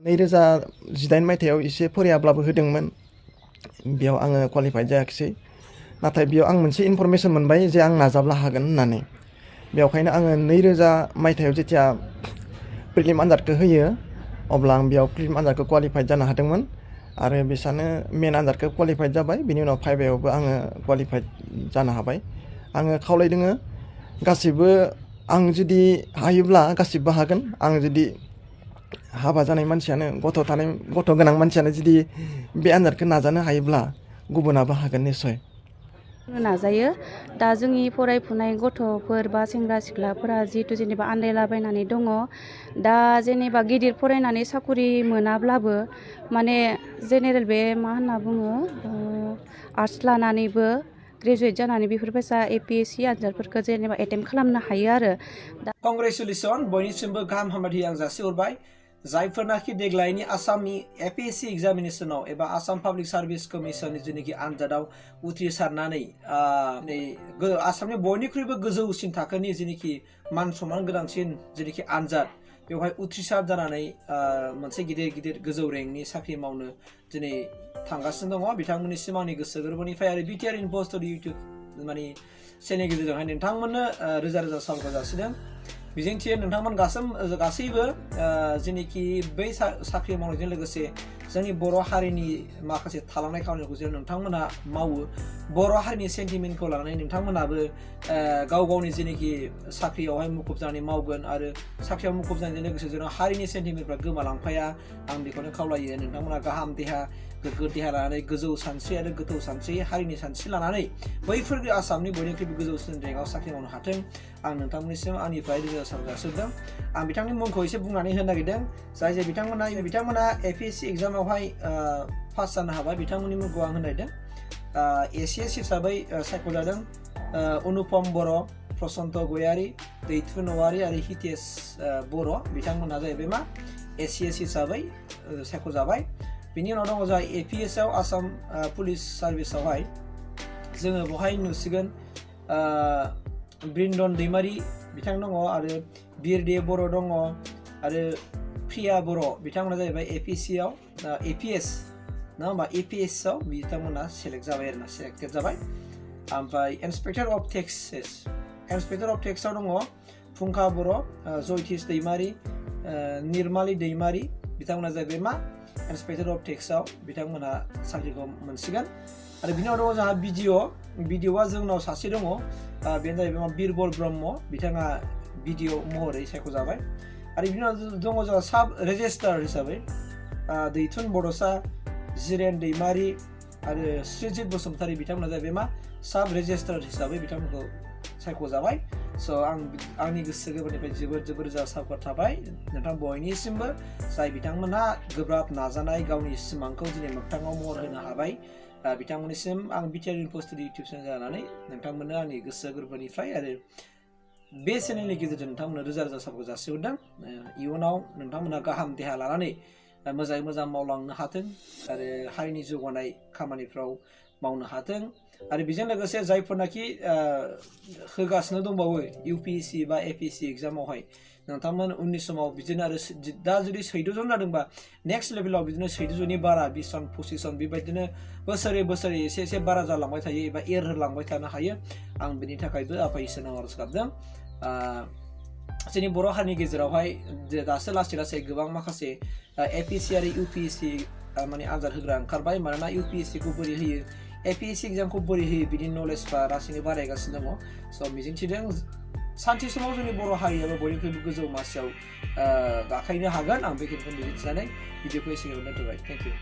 2018 मायथाइयाव एसे फरायाब्लाबो होदोंमोन बेयाव आङो क्वालिफाइड जायाखिसै नाथाय बेयाव आं मोनसे इनफरमेसन मोनबाय जे आं नाजाब्ला हागोन होननानै बेवखायनो आङो 2000 मायथाइयाव जेथिया प्रिलिम आनजादखौ होयो अब्ला आं बेयाव प्रिलिम आनजादखौ क्वालिफाइड जानो हादोंमोन आरो बिसानो मेन आनजादखौ क्वालिफाइड जाबाय बिनि उनाव फाइभायावबो आङो क्वालिफाइड जानो हाबाय आङो खावलायदोङो गासिबो आं जुदि हायोब्ला गासिबो हागोन आं जुदि हाबा जानाय मानसियानो गथ' गोनां मानसियानो जुदि बे आनजादखौ नाजानो हायोब्ला गुबुनाबो हागोन निश्चय नाजायो दा जोंनि फरायफुनाय गथ'फोर बा सेंग्रा सिख्लाफोरा जिहेतु जेनेबा आन्दायलाबायनानै दङ दा जेनेबा गिदिर फरायनानै साकरि मोनाब्लाबो माने जेनेरेल बे मा होनना बुङो आर्टस लानानैबो ग्रेजुवेट जानानै बेफोरबायसा APSC आनजादफोरखौ जेनेबा एटेम्प्ट खालामनो हायो आरो कंग्रेचुलेसन बयनिसिमबो गाहाम हामलायथि आं जासिहरबाय जायफोरनाखि देग्लायनि आसामनि APSC एग्जामिनेशनाव एबा आसाम पाब्लिक सार्भिस कमिशननि जेनाखि आनजादाव उथ्रिसारनानै आसामनि बयनिख्रुइबो गोजौसिन थाखोनि जेनाखि मान सनमान गोनांसिन जेनाखि आनजाद बेवहाय उथ्रिसार जानानै मोनसे गिदिर गोजौ रेंकनि साख्रि मावनो दिनै थांगासिनो दङ बिथांमोननिसिम आंनि गोसो गोरबोनिफ्राय आरो बिटिआर इनपस्ट इउटिउब माने चेनेलनि गेजेरजोंहाय नोंथांमोननो रोजा रोजा साबायखर जासिदों मिजिंथियो नोंथांमोन गासैबो जेनाखि बै साख्रि मावनायजों लोगोसे जोंनि बर' हारिनि माखासे थालांनाय खामानिखौ जेन नोंथांमोना मावो बर' हारिनि सेन्टिमेन्टखौ लानानै नोंथांमोनाबो गाव गावनि जेनाखि साख्रियावहाय मुखुब जानानै मावगोन आरो साख्रियाव मुखुब जानायजों लोगोसे जेन हारिनि सेन्टिमेन्टफ्रा गोमालांफाया आं बेखौनो खावलायो नोंथांमोना गाहाम देहा गोग्गो देहा लानानै गोजौ सानस्रि आरो गोथौ सानस्रि हारिनि सानस्रि लानानै बैफोर आसामनि बयनिख्रुइबो गोजौसिन रेंकआव साख्रि मावनो हाथों आं नोंथांमोननिसिम आंनिफ्राय रोजा साबायखर जासिहरदों आं बिथांनि मुंखौ एसे बुंनानै होनो नागिरदों जाय बिथांमोना APSC एग्जामावहाय पास जानो हाबाय बिथांमोननि मुंखौ आं होनो नागिरदों ACS हिसाबै सायख'जादों अनुपम बर' प्रसन्त गयारि दैथुन औवारि आरो हितेश बर' बिथांमोनहा जाहैबाय मा ACS हिसाबै सायख'जाबाय बिनि उनाव दङ जोंहा APS आव आसाम पुलिस सार्भिसावहाय जोङो बेवहाय नुसिगोन ब्रिन्दन दैमारि बिथां दङ आरो बिरदे बर' दङ आरो प्रिया बर' बिथांमोना जाहैबाय APSC आव APS नङा होमबा APS आव बिथांमोना सेलेक्टेड जाबाय ओमफ्राय इन्सपेक्टर अफ टेक्सआव दङ फुंखा बर' जयतिस दैमारि निर्माली दैमारि बिथांमोना जाहैबाय मा इन्सपेक्टर अफ टेक्सआव बिथांमोना साख्रिखौ मोनसिगोन आरो बिनि उनाव दङ जोंहा बिडिअ'आ जोंनाव सासे दङ बेनो जाहैबाय मा बिरबल ब्रह्म बिथाङा बिडिअ' महरै सायख'जाबाय आरो बिनि उनाव दङ जोंहा साब रेजिस्ट्रार हिसाबै दैथुन बड'सा जिरेन दैमारि आरो श्रीजित बसुमतारी बिथांमोना जाहैबाय मा साब रेजिस्ट्रार हिसाबै बिथांमोनखौ सायख'जाबाय स' आंनि गोसो गोरबोनिफ्राय जोबोर रोजा साबायखर थाबाय नोंथां बयनिसिमबो जाय बिथांमोनहा गोब्राब नाजानाय गावनि सिमांखौ दिनै मोगथाङाव महर होनो हाबाय बिथांमोननिसिम आं बिटिआर इनपस्ट इउटिउब चेनेल जानानै नोंथांमोननो आंनि गोसो गोरबोनिफ्राय आरो बे चेनेलनि गेजेरजों नोंथांमोननो रोजा रोजा साबायखर जासिहरदों इयुनाव नोंथांमोना गाहाम देहा लानानै मोजाङै मोजां मावलांनो हाथों आरो हारिनि जौगानाय खामानिफ्राव मावनो हाथों आरो बेजों लोगोसे जायफोरनाखि होगासिनो दंबावो UPSC बा APSC एग्जामावहाय नोंथांमोन उननि समाव बिदिनो आरो दा जुदि 14 जन जादोंबा नेक्स्ट लेभेलाव बिदिनो 14 जननि बारा 20 जन 25 जन बेबायदिनो बोसोरै एसे बारा जालांबाय थायो एबा एरहोलांबाय थानो हायो आं बेनि थाखायबो आफा इसोरनाव आरज गाबदों जोंनि बर' हारिनि गेजेरावहाय दासो लासै गोबां माखासे APSC आरो UPSC माने आनजाद होग्रा ओंखारबाय मानोना UPSC खौ बोरै होयो APSC एग्जामखौ बोरै होयो बिनि नलेजफ्रा लासैनो बारायगासिनो दङ स' मिजिंथिदों सानसे समाव जोंनि बर' हारियाबो बयनिख्रुइबो गोजौ मासियाव गाखोनो हागोन आं बेखिनिखौ मिजिंथिनानै भिडिअखौ एसेयावनो दोनथ'बाय थेंक इउ